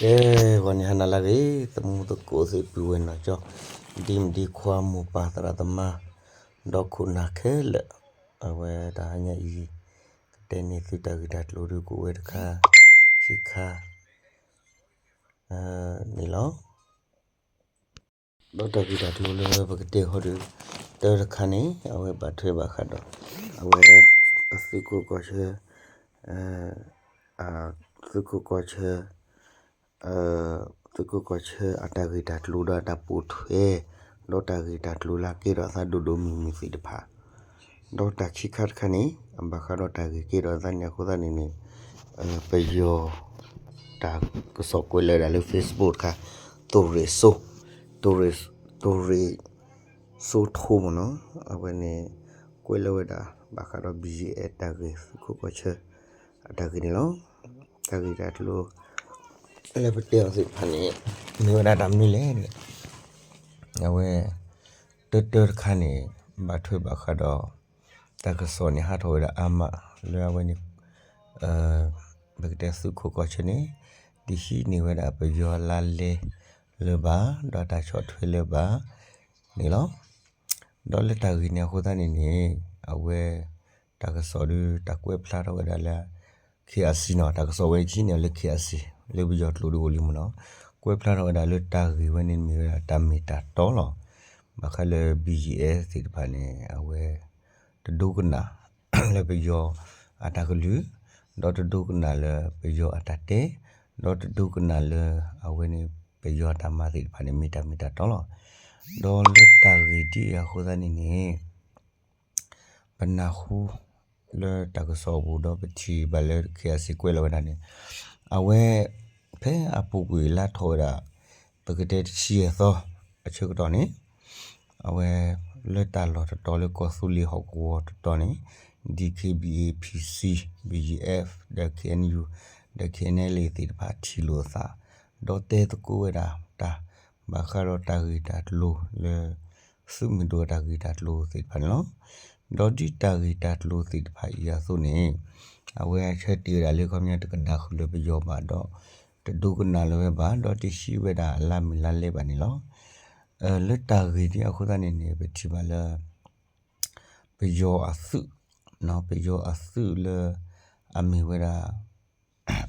ကဲ, ဂီၤန့ၣ်ဟါနၤလၢအဂ့ၤ, သမူသကိးသ့ၣ်ပုၢ်ဝဲၢ်နီၢ်ကၠီ, ဒ်မုၣ်ဒ်ခွါမိၢ်ပၢ်သရၣ်သမါ, ဒီခိၣ်နၢ်ခဲလၢာ်, အဝဲတဟါညါအံၤ, ကတဲန့ၢ်သုတၢ်ဂ့ၢ်တၢ်ကျိၤဒုးကအိၣ်ဝဲတခါ, ခံခါ, န့ၣ်လီၤ. ဒီးတၢ်ဂ့ၢ်တၢ်ကျိၤလၢပကတဲဃီဒီး, တၢတခါန့ၣ် အဝဲဘၣ်ထွဲဘၣ်ဃးဒီး, အဝဲ, အသုးခိၣ်ကီၢ်ဆၢ, သုးခိၣ်ကီၢ်ဆၢ, သုးခိၣ်ကီၢ်ဆၢအတၢ်ဂ့ၢ်တၢ်ကျိၤဒီးအတၢ်ပိာ်ထွဲ, ဒီးတၢ်ဂ့ၢ်တၢ်ကျိၤလၢအကဲထီၣ်အသးဒိၣ်ဒိၣ်မုၢ်မုၢ်သ့ၣ်တဖၣ်, ဒီးတၢ်ခံခါတခါန့ၣ်, ဘၣ်ဃးဒီးတၢ်ဂ့ၢ်ကဲထီၣ်အသးန့ၣ်အဃိသတးန့ၣ်န့ၣ်, ပယီၤ တၢ်ကစီၣ်ကွဲးလၢဝဲဒၣ်လၢ Facebook တခါ, သုးရ့ၣ်စိ, သုးရ့ၣ်, သုးရ့ၣ်စိထိမ့ၢ်နီၤ, အဝဲန့ၣ်, ကွဲးလၢဝဲဒၣ်, ဘၣ်ဃးဒီး BGF တၢ်ဂ့ၢ် သုးခိၣ်ကီၢ်ဆၢ, အတၢ်ဂ့ၢ်န့ၣ်လီၤ. တၢ်ဂ့ၢ်တၢ်ကျိၤ, လၢပတဲအီၤသ့ၣ်တဖၣ်န့ၣ်, မ့ၢ်ဝဲဒၣ်တၢ်မနုၤလဲၣ်န့ၣ်, အဝဲ, တၢတၢတခါန့ၣ်, ဘၣ်ထွဲဘၣ်ဃးဒီး, တၢ်ကစီၣ်န့ၣ်ဟးထီၣ်ဝဲဒၣ်အါမး, လၢအဝဲန့ၣ်, ပကတဲသုးခိၣ်ကီၢ်ဆၢန့ၣ်, တဟံးန့ၢ်ဝဲဒၣ်ပယီၤအလါလဲလၢၤဘၣ်, ဒီးတၢ်ဆီၣ်ထွဲလၢၤဘၣ်, န့ၣ်လီၤ. ဒီးလၢတၢ်ဂ့ၢ်န့ၣ်အဃိသတးန့ၣ်န့ၣ်, အဝဲ, တၢ်ကစီၣ်ဒုးတၢ်ကွဲးဖျါထီၣ်ဝဲဒၣ်လၢ, KIC နီၤ, တၢ်ကစီၣ်ဝဲအံၤန့ၣ်လၢ KIC, လၢပယီၤကျိာ်ဒုးအိၣ်လံမ့ၢ်နီၤ, ကွဲးဖျါထီၣ်ဝဲဒၣ်လၢတၢ်ဂ့ၢ်ဝဲန့ၣ်မ့ၢ်ဝဲဒၣ်တၢ်မ့ၢ်တၢ်တီလီၤ. ဘၣ်ဃးလၢ BGF သ့ၣ်တဖၣ်န့ၣ် အဝဲ, တဒိကနၣ်, လၢပယီၤ, အတၢ်ကလုၢ်, ဒီးတဒိကနၣ်လၢပယီၤအတၢ်တဲ, ဒီးတဒိကနၣ်လၢ, အဝဲန့ၣ်, ပယီၤအတၢ်မၤသ့ၣ်တဖၣ်န့ၣ် မ့ၢ်တၢ်မ့ၢ်တၢ်တီလီၤ. ဒီးလၢတၢ်ဂ့ၢ်ဒ်အံၤအဃိသတးန့ၣ်န့ၣ်, ပနၢ်ဟူ, လၢတၢ်ကစီၣ်အပူၤဒီးပထံၣ်ဘၣ်လၢ KIC ကွဲးလီၤဝဲဒၣ်န့ၣ်, အဝဲ, ဖဲအပူၤကွံာ်လါထီၣ်ဝဲဒၣ်, ပကတဲတဆံယဲၢ်သီ, အဆၢကတီၢ်န့ၣ်, အဝဲ, လၢတၢ်လီၢ်တတီၤလၢကီၢ်သူလ့ၤဟီၣ်ကဝီၤတတီၤန့ၣ်, DKBA PC, BGF ဒီး KNU, ဒီး KNLA သ့ၣ်တဖၣ်ထံၣ်လိာ်အသး, ဒီးတဲသကိးဝဲဒၣ်တၢ်, ဘၣ်ဃးဒီးတၢ်ဂ့ၢ်တၢ်ကျိၤလၢ, သုးမုၢ်ဒိၣ်အတၢ်ဂ့ၢ်တၢ်ကျိၤသ့ၣ်တဖၣ်န့ၣ်လီၤ. ဒီးဒ်တၢ်ဂ့ၢ်တၢ်ကျိၤသ့ၣ်တဖၣ်အံၤအသိးန့ၣ်, အဝဲဆၢတဲာ်ဝဲဒၣ်လၢခီပညီတကနၣ်ဃုာ်လၢပယီၤဘၣ်ဒီး, တဒိကနၣ်လၢၤဝဲဘၣ် ဒီးတဟံးဝဲဒၣ်အလါမုၢ်လါလဲဘၣ်န့ၣ်လီၤ. လၢတၢ်ဂ့ၢ်ဒ်အဃိသတးန့ၣ်န့ၣ် ပထံၣ်ဘၣ်လၢ ပယီၤအသုး, ပယီၤအသုးလၢ အမ့ၢ်ဝဲဒၣ်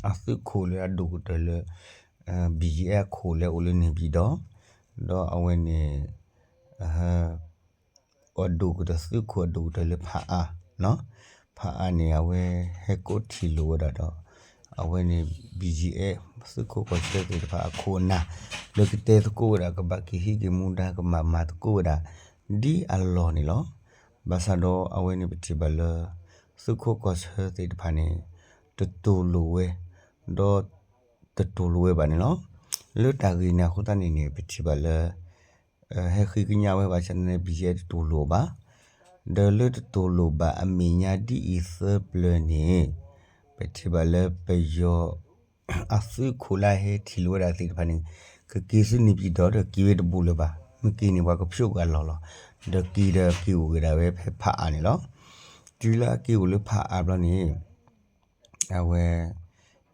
အသုးခိၣ်လၢအဒိၣ်ကတၢၢ်လၢ BGF အခိၣ်လၢအိၣ်လၢန့ၣ်ပံၤဒီး, ဒီးအဝဲန့ၣ် အဒိၣ်ကတၢၢ် သုးခိၣ်အဒိၣ်ကတၢၢ်လၢဖးအါ, ဖးအါန့ၣ် အဝဲဟဲကိးထံၣ်လိာ်ဝဲဒၣ်ဒီး အဝဲန့ၣ် BGF သုးခိၣ်ကီၢ်ဆၢသ့ၣ်တဖၣ်အခိၣ်အနၢ် လၢကတဲသကိးဝဲဒၣ် ကဘၣ်က့ၤဟံးက့ၤမူဒါ ကဘၣ်မၤသကိးဝဲဒၣ် ဒ်အလီၢ်န့ၣ်လီၤ. ဘၣ်ဆၣ်ဒီးအဝဲန့ၣ်ပထံၣ်ဘၣ်လၢ သုးခိၣ်ကီၢ်ဆၢသ့ၣ်တဖၣ်န့ၣ် တတူၢ်လိာ်ဝဲ, ဒီးတတူၢ်လိာ်ဝဲဘၣ်န့ၣ်လီၤ. လၢတၢ်ဂ့ၢ်န့ၣ်အဃိသတးန့ၣ်န့ၣ် ပထံၣ်ဘၣ်လၢ ဟဲဃ့ကညးဝဲဘၣ်ဆၣ်န့ၣ် BGF တတူၢ်လိာ်ဘၣ်. ဒီးလၢတတူၢ်လိာ်ဘၣ်အမဲာ်ညါဒ်အံၤသၢပျၢၤန့ၣ် ပထံၣ်ဘၣ်လၢပယီၤ အသုးခိၣ်လၢအဟဲထံၣ်လိာ်ဝဲဒၣ်သ့ၣ်တဖၣ်န့ၣ် ကက့ၤဆူန့ၣ်ပံၤဒီး ဒီးက့ၤဝဲတဘူးလၢၤဘၣ်. မ့ၢ်က့ၤန့ၣ် ပှၤကဖျိးက့ၤအလီၢ်လီၤ. ဒီးက့ၤဒီးက့ၤအိၣ်က့ၤဒၣ်ဝဲဖဲဖးအါန့ၣ်လီၤ. တုၤလၢအက့ၤအိၣ်လၢဖးအါဘျီန့ၣ် အဝဲ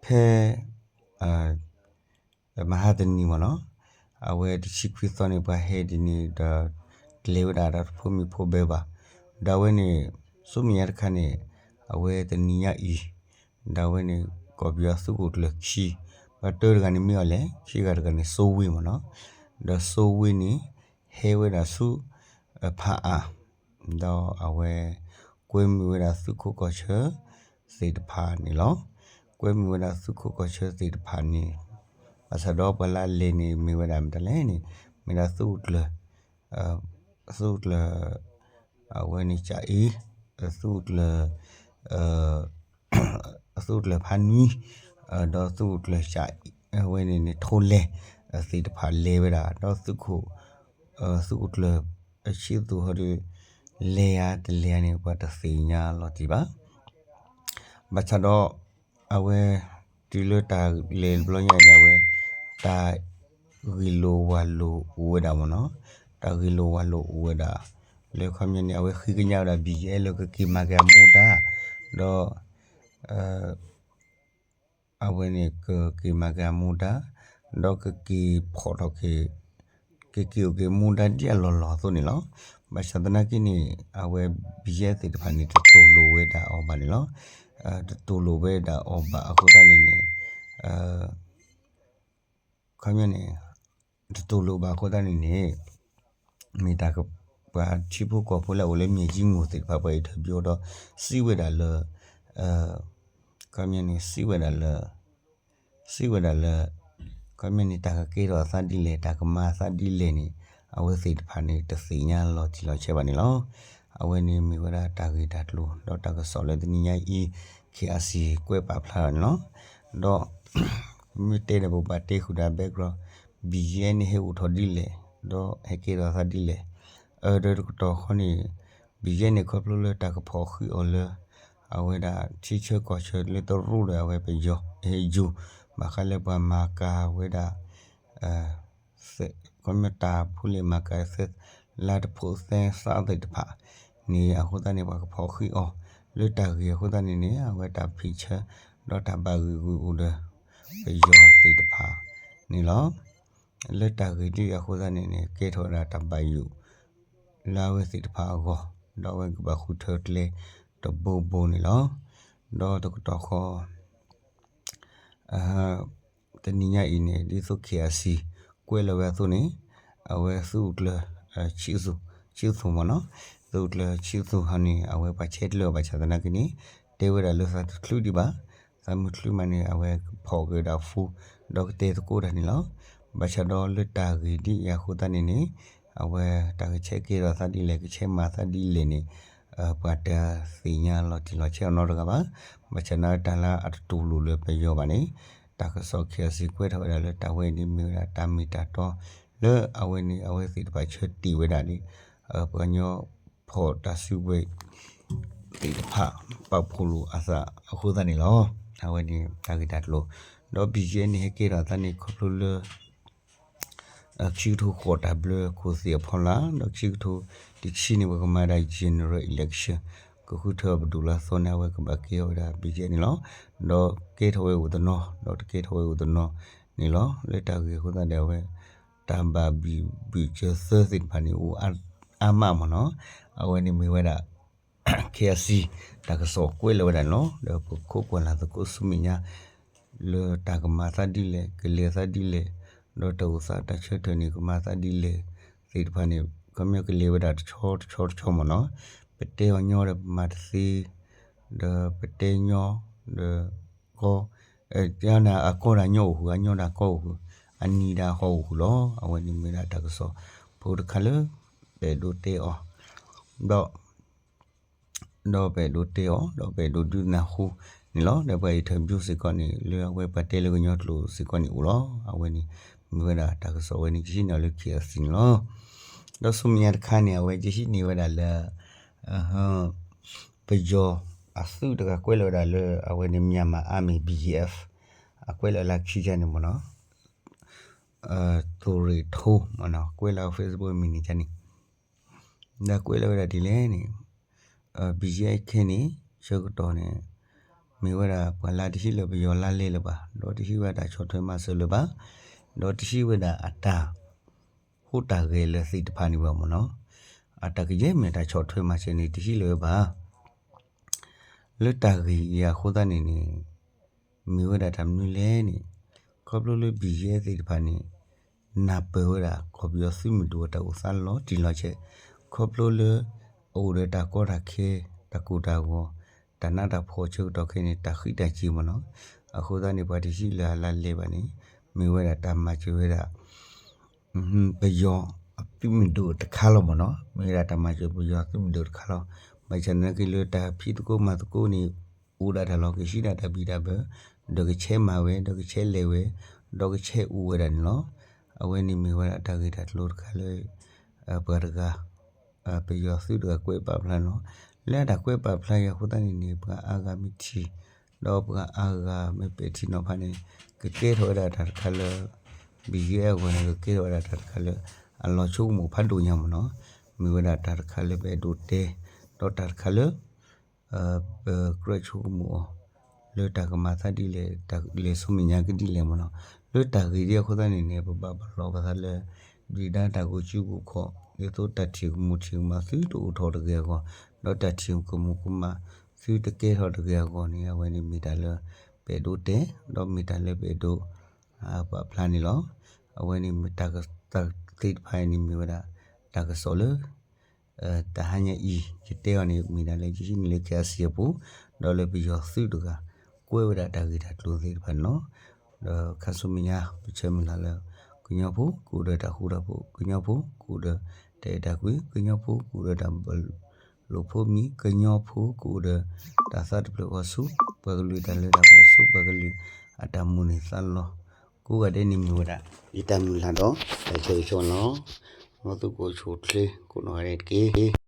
ဖဲ မဟါတနံၤမ့ၢ်နီၤ, အဝဲတဆံခွံသီန့ၣ် ပှၤဟဲဒ်န့ၣ်ဒီး တလဲၤဝဲဒၣ်ဒီးတဖိမံၤဖိဘဲဘၣ်. ဒီးအဝဲန့ၣ် ဆူမဲာ်ညါတခါန့ၣ် အဝဲတနံၤညါအံၤ ဒီးအဝဲန့ၣ် ကီၢ်ပယီၤသုးခိၣ်ကျၢၢ်ခံ ဒီးတၢတဂၤန့ၣ်မ့ၢ်အီၤလဲၣ်, ခံဂၤတဂၤန့ၣ် စိဝ့မ့ၢ်နီၤ, ဒီးစိဝ့န့ၣ် ဟဲဝဲဒၣ်ဆူ ဖးအါ ဒီးအဝဲ ကွဲမုာ်ဝဲဒၣ်သုးခိၣ်ကီၢ်ဆၢသ့ၣ်တဖၣ်န့ၣ်လီၤ. ကွဲမုာ်ဝဲဒၣ်သုးခိၣ်ကီၢ်ဆၢသ့ၣ်တဖၣ်န့ၣ် ဘၣ်ဆၣ်ဒီးပှၤလၢအလဲၤန့ၣ် မ့ၢ်ဝဲဒၣ်မတၤလဲၣ်န့ၣ် မ့ၢ်ဒၣ်သုးခိၣ်ကျၢၢ် သုးခိၣ်ကျၢၢ် အဝဲန့ၣ်ကၠအ့ သုးခိၣ်ကျၢၢ် သုးခိၣ်ကျၢၢ်ဖါနွံ ဒီးသုးခိၣ်ကျၢၢ် အဝဲန့ၣ်န့ၣ် ထိလဲၢ် သ့ၣ်တဖၣ်လဲၤဝဲဒၣ် ဒီးသုးခိၣ် သုးခိၣ်ကျၢၢ် အဆံးသူၣ်ဟီဒီး လဲၤဧါတလဲၤဧါန့ၣ် ပှၤတသ့ၣ်ညါလီၤတံၢ်ဘၣ်. ဘၣ်ဆၣ်ဒီး အဝဲ တုၤလၢတၢ်လဲၤတဘျီညါအံၤန့ၣ် အဝဲ တၢ်ဂ့ၢ်လိာ်ဝၢ်လိာ်အိၣ်ဝဲဒၣ်မ့ၢ်နီၤ, တၢ်ဂ့ၢ်လိာ်ဝၢ်လိာ်အိၣ်ဝဲဒၣ် လၢခီပညီန့ၣ် အဝဲဃ့ကညးဝဲဒၣ် BGF လၢကက့ၤမၤက့ၤအမူဒါ ဒီး အဝဲန့ၣ် ကက့ၤမၤက့ၤအမူဒါ ဒီးကက့ၤဖီၣ်ထီၣ်က့ၤ ကက့ၤအိၣ်က့ၤမူဒါဒ်အလီၢ်လီၢ်အသိးန့ၣ်လီၤ. ဘၣ်ဆၣ်သနာ်က့န့ၣ် အဝဲ ဘံယဲၢ်သ့ၣ်တဖၣ်န့ၣ် တတူၢ်လိာ်ဝဲဒၣ်အီၤဘၣ်န့ၣ်လီၤ. တတူၢ်လိာ်ဝဲဒၣ်အီၤဘၣ်အဃိသတးန့ၣ်န့ၣ် ခီပညီန့ၣ် တတူၢ်လိာ်ဘၣ်အဃိသတးန့ၣ်န့ၣ် မ့ၢ်တၢ်က ပှၤထံဖိကီၢ်ဖိလၢအအိၣ်လၢမၠဲၣ်ကၠံမိၢ်သ့ၣ်တဖၣ် ပှၤအံၤထၢၣ်ဘျီဒီး စံးဝဲဒၣ်လၢ ခီပညီန့ၣ် စံးဝဲဒၣ်လၢ စံးဝဲဒၣ်လၢ ခီပညီန့ၣ် တၢ်ကကဲထီၣ်အသးဒ်လဲၣ် တၢ်ကမၤအသးဒ်လဲၣ်န့ၣ် အဝဲသ့ၣ်တဖၣ်န့ၣ် တသ့ၣ်ညါလီၤတံၢ်လီၤဆဲးဘၣ်န့ၣ်လီၤ. အဝဲန့ၣ်မ့ၢ်ဝဲဒၣ်တၢ်ဂ့ၢ်တၢ်ကျိၤ ဒီးတၢ်ကစီၣ်လၢတနံၤညါအံၤ KIC ကွဲးပာ်ဖျါထီၣ်န့ၣ်လီၤ. ဒီး မ့ၢ်တဲဒီးပဘၣ်တဲဃုာ်ဒီး background ဘံယဲၢ်န့ၣ်ဟဲအိၣ်ထီၣ်ဒ်လဲၣ် ဒီးဟဲကဲထီၣ်အသးဒ်လဲၣ် အၢ ဒီးတကတီၢ်ဃီန့ၣ် ဘံယဲၢ်န့ၣ် ခီဖျိလၢတၢ်ကဖီၣ်ဃံးအီၤလၢ အဝဲဒၣ်ထံဆၢကီၢ်ဆၢလၢတရူးဒီးအဝဲပယီၤ အယူၤ ဘၣ်ဃးလၢပှၤမၤကၤဝဲဒၣ် ခီပညီတၢ်ဖိလ့ၣ်မၤကၤသဲ လါတဖိးသဲစးသ့ၣ်တဖၣ်န့ၣ် အဃိသတးန့ၣ် ပှၤကဖီၣ်ဃံးအီၤ လၢတၢ်ဂ့ၢ်အဃိသတးန့ၣ်န့ၣ် အဝဲတၢ်ဖံးဆၢ ဒီးတၢ်ဘၣ်ဂံာ်ဂုာ်အိၣ်ဒီး ပယီၤသ့ၣ်တဖၣ်န့ၣ်လီၤ. လၢတၢ်ဂ့ၢ်ဒ်အံၤအဃိသတးန့ၣ်န့ၣ် ကဲထီၣ်ဝဲဒၣ်တၢ်ဘၣ်ယိၣ် လၢအဝဲသ့ၣ်တဖၣ်အဂီၢ် ဒီးအဝဲကဘၣ်ဃုထၢကျဲတဘိဘိန့ၣ်လီၤ. ဒီးတကတီၢ်ဃီ တနံၤညါအံၤန့ၣ် ဒ်သိး KIC ကွဲးလီၤဝဲအသိးန့ၣ် အဝဲသုးအိၣ်ကျၢၤ ဆံးသူၣ်မ့ၢ်နီၤ သုးအိၣ်ကျၢၤဆံးသူၣ်ဟီန့ၣ် အဝဲပှၤဆဲးကျၢအီၤဘၣ်ဆၣ်သနာ်က့န့ၣ် တဲဝဲဒၣ်လၢသးတချုးဒံးဘၣ် သးမုၢ်ချုးမးန့ၣ် အဝဲကဖီၣ်က့ၤဝဲဒၣ် phone ဒီးကတဲသကိးတၢ်န့ၣ်လီၤ. ဘၣ်ဆၣ်ဒီးလၢတၢ်ဂ့ၢ်ဒ်အံၤအဃိသတးန့ၣ်န့ၣ် အဝဲတၢ်ကဆဲးကဲထီၣ်သးဒ်လဲၣ် ကဆဲးမၤသးဒ်လဲၣ်န့ၣ် ပှၤတသ့ၣ်ညါလီၤတံၢ်လီၤဆဲးအီၤနီတဂၤဘၣ်. ဘၣ်ဆၣ်နာ်တၢ်လၢအတတူၢ်လိာ်လၢပယီၤဘၣ်န့ၣ် တၢ်ကစီၣ် KIC ကွဲးထီၣ်ဝဲဒၣ်လၢတၢ်ဝဲအံၤန့ၣ် မ့ၢ်ဝဲဒၣ်တၢ်မ့ၢ်တၢ်တီလၢအဝဲန့ၣ် အဝဲသ့ၣ်တဖၣ်ဆၢတ့ၢ်ဝဲဒၣ်န့ၣ် ပှၤကညီဖီၣ်တၢ်စုကဝဲၤသ့ၣ်တဖၣ် ပာ်ဖှိၣ်လိာ်အသးအဃိသတးန့ၣ်လီၤ. အဝဲန့ၣ်တၢ်ဂ့ၢ်တၢ်ကျိၤ ဒီး ဘံယဲၢ်န့ၣ် ဟဲကဲထီၣ်အသးန့ၣ် ခီဖျိလၢ ခံကထိဃိးတၢ်ဘျၢခိၣ်သ့ၣ်အဖီလာ် ဒီးခံကထိတဆံန့ၣ် ပကမၤဒၣ် general election ကဃုထၢပဒိၣ်လၢအသီန့ၣ် အဝဲကဘၣ်ကဲထီၣ်ဝဲဒၣ် ဘံယဲၢ်န့ၣ်လီၤ. ဒီးကဲထီၣ်ဝဲအိၣ်တနီၤ ဒီးတကဲထီၣ်ဝဲအိၣ်တနီၤန့ၣ်လီၤ. လၢတၢ်ဂ့ၢ်အဃိသတးဒီး အဝဲ တၢ်ဘၣ်ဘုၣ်ဘုၣ်စၢၤသၢသ့ၣ်တဖၣ်န့ၣ် အိၣ်အါမးမ့ၢ်နီၤ. အဝဲန့ၣ်မ့ၢ်ဝဲဒၣ် KIC တၢ်ကစီၣ်ကွဲးလီၤဝဲဒၣ်န့ၣ်လီၤ. ဒီးပခိးကွၢ်လၢ်သကိးဆူမဲာ်ညါ လၢတၢ်ကမၤသးဒ်လဲၣ် ကလဲၤသးဒ်လဲၣ် ဒီးတၢ်အိၣ်သးတၢ်ဆၢထၢၣ်န့ၣ် ကမၤသးဒ်လဲၣ်သ့ၣ်တဖၣ်န့ၣ် ခီပညီကလဲၤဝဲဒၣ်တဆီတဆီတဆီမ့ၢ်နီၤ. ပတဲအီၤညီဒီးပမၤတသ့ ဒီးပတဲညီ ဒီးကီ အကီဒီးအကီအိၣ်ဃုာ် အညီဒီးအကီအိၣ်ဃုာ် အနံၤဒီးအဟီၣ်အိၣ်ဃုာ်လီၤ. အဝဲန့ၣ်မ့ၢ်ဒၣ်တၢ်ကစီၣ်ဖိတခါလၢ ပအဲၣ်ဒိးတဲအီၤ ဒီး ဒီးပအဲၣ်ဒိးတဲအီၤ ဒီးပအဲၣ်ဒိးဒုးနၢ်ဟူန့ၣ်လီၤ. ဒီးပှၤ interview စ့ၢ်ကီးန့ၣ် လၢအဝဲပှၤတဲလၢကညီကျိာ်စ့ၢ်ကီးန့ၣ်အိၣ်လီၤ. အဝဲန့ၣ် မ့ၢ်ဝဲဒၣ်တၢ်ကစီၣ်ဝဲန့ၣ် ကဟံးန့ၢ်လၢ KIC န့ၣ်လီၤ. ဒီးဆူမဲာ်ညါတခါန့ၣ် အဝဲကဟံးန့ၢ်ဝဲဒၣ်လၢ ပယီၤအသုးတဂၤကွဲးလီၤဝဲဒၣ်လၢ အဝဲန့ၣ် Myanmar Army BGF အကွဲးလီၤလၢခံကါန့ၣ်မ့ၢ်နီၤ သုးရ့ၣ်ထိမ့ၢ်နီၤ ကွဲးလီၤ Facebook မံၤန့ၣ်ကါန့ၣ် ဒီးကွဲးလီၤဝဲဒၣ်ဒ်လဲၣ်န့ၣ် BGF ခဲန့ၣ် ဆၢကတီၢ်န့ၣ် မ့ၢ်ဝဲဒၣ်ပှၤလၢတဟံးလၢပယီၤလါလဲလၢၤဘၣ်, ဒီးတဟံးဝဲဒၣ်တၢ်ဆီၣ်ထွဲမၤစၢၤလၢၤဘၣ်, ဒီးတဟံးဝဲဒၣ်အတၢ်ဟူးတၢ်ဂဲၤလၢၤသ့ၣ်တဖၣ်န့ၣ်ဘၣ်မ့ၢ်နီၤ, အတၢ်ကယဲၢ်မ့ၢ်တၢ်ဆီၣ်ထွဲမၤစၢၤန့ၣ် တဟံးလၢၤဘၣ်. လၢတၢ်ဂ့ၢ်အံၤအဃိသတးန့ၣ်န့ၣ် မ့ၢ်ဝဲဒၣ်တၢ်မနုၤလဲၣ်န့ၣ်, ခီဖျိလၢ BGF သ့ၣ်တဖၣ်န့ၣ် နၢ်ပၢၢ်ဝဲဒၣ် ကီၢ်ပယီၤသုးမုၢ်ဒိၣ်အတၢ်အိၣ်သးလီၤတံၢ်လီၤဆဲး, ခီဖျိလၢ အအိၣ်ဒီးတၢ်ကီတၢ်ခဲ တၢ်ကိၢ်တၢ်ဂီၤ တၢ်နးတၢ်ဖှီၣ်ဆၢကတီၢ်ခဲန့ၣ် တၢ်ဃံးတၢ်စ့ၤမ့ၢ်နီၤ, အဃိသတးန့ၣ် ပှၤတဟံးလၢၤအလါလဲဘၣ်န့ၣ် မ့ၢ်ဝဲဒၣ်တၢ်မၤစၢၤဝဲဒၣ် ပယီၤအသုးမုၢ်ဒိၣ်တခါလီၤမ့ၢ်နီၤ, မ့ၢ်ဝဲဒၣ်တၢ်မၤစၢၤပယီၤသုးမုၢ်ဒိၣ်တခါလီၤ. ဘၣ်ဆၣ်သနာ်က့လၢတၢ်ဖံးသကိးမၤသကိးန့ၣ် အိၣ်ဒၣ်တၢ်လီၤ, ကဟံးဒၣ်တၢ်ဘံၣ်တၢ်ဘၢ, ဒီးကဆဲးမၤဝဲ, ဒီးကဆဲးလဲၤဝဲ, ဒီးကဆဲးအိၣ်ဝဲဒၣ်န့ၣ်လီၤ. အဝဲန့ၣ်မ့ၢ်ဝဲဒၣ်တၢ်ဂ့ၢ်တၢ်ကျိၤတခါလၢ ပှၤတဂၤ ပယီၤသုးတဂၤကွဲးပာ်ဖျါန့ၣ်လီၤ. လၢတၢ်ကွဲးပာ်ဖျါအံၤအဃိသတးန့ၣ်န့ၣ် ပှၤအါဂၤမ့ၢ်ထံၣ် ဒီးပှၤအါဂၤမ့ၢ်ပဲာ်ထံနီၤဖးန့ၣ် ကကဲထီၣ်ဝဲဒၣ်တၢ်တခါလၢ BGF အဂီၢ်န့ၣ် ကကဲထီၣ်ဝဲဒၣ်တၢ်တခါလၢ အလီၤဆိကမိၣ်ဖးဒိၣ်ညါမ့ၢ်နီၤ, မ့ၢ်ဝဲဒၣ်တၢ်တခါလၢပအဲၣ်ဒိးတဲ, ဒီးတၢ်တခါလၢ ပကြၢးဆိကမိၣ်အီၤ လၢတၢ်ကမၤသးဒ်လဲၣ်, တၢ်လဲၤဆူမဲာ်ညါကဒ်လဲၣ်မ့ၢ်နီၤ, လၢတၢ်ဂ့ၢ်ဒ်အဃိသတးန့ၣ်န့ၣ် ပဘၣ်ပလီၢ်ပသးလၢ ဒုၣ်ဒါတၢ်ကိၢ်ကူၣ်ခီၣ် ဒ်သိးတၢ်ထံၣ်ကမူၣ်ထံၣ်ကမၣ်သုတအိၣ်ထီၣ်တဂ့ၤအဂီၢ်, ဒီးတၢ်ထံၣ်ကမူၣ်ကမၣ်သုတကဲထီၣ်တဂ့ၤအဂီၢ်န့ၣ် အဝဲန့ၣ်မ့ၢ်တၢ်လၢ ပအဲၣ်ဒိးတဲ, ဒီးမ့ၢ်တၢ်လၢပအဲၣ်ဒိး ပာ်ဖျါန့ၣ်လီၤ. အဝဲန့ၣ်မ့ၢ်တၢ်က တၢ်သ့ၣ်တဖၣ်အံၤန့ၣ်မ့ၢ်ဝဲဒၣ် တၢ်ကစီၣ်လၢ တဟါညါအံၤ ယတဲအီၤန့ၣ် မ့ၢ်ဒၣ်လၢယဟံးန့ၢ်လၢ KIC အပူၤ, ဒီးလၢပယီၤသုးတဂၤ ကွဲးဝဲဒၣ်တၢ်ဂ့ၢ်တၢ်ကျိၤသ့ၣ်တဖၣ်န့ၣ်လီၤ. ဒီးခါဆူမဲာ်ညါ ပဆၢမုၢ်လၢ်လၢ ကညီဖိကအိၣ်ဒီးတၢ်ဃူတၢ်ဖိး, ကညီဖိကအိၣ်ဒီးတၢ်အဲၣ်တၢ်ကွံ, ကညီဖိကအိၣ်ဒီးတၢ်ဘၣ်လိာ်ဖိးမံၤ, ကညီဖိကအိၣ်ဒီးတၢ်သးတဖျၢၣ်ဃီဆူ ပှၤကလုာ်တၢ်လၢတၢ်ပှဲၤဆူ ပှၤကလုာ်အတၢ်မိၣ်န့ၢ်သးလီၤ. ကိးဂၤဒဲးန့ၣ်မ့ၢ်ဝဲဒၣ် ယတၢ်မုၢ်လၢ်ဒီး တၢ်ဆၢဂ့ၤဆၢဝါလီၤ. မ်သုကအိၣ်ဆူၣ်အိၣ်ချ့ ကိးနီၢ်ဂၤဒဲးတက့ၢ်.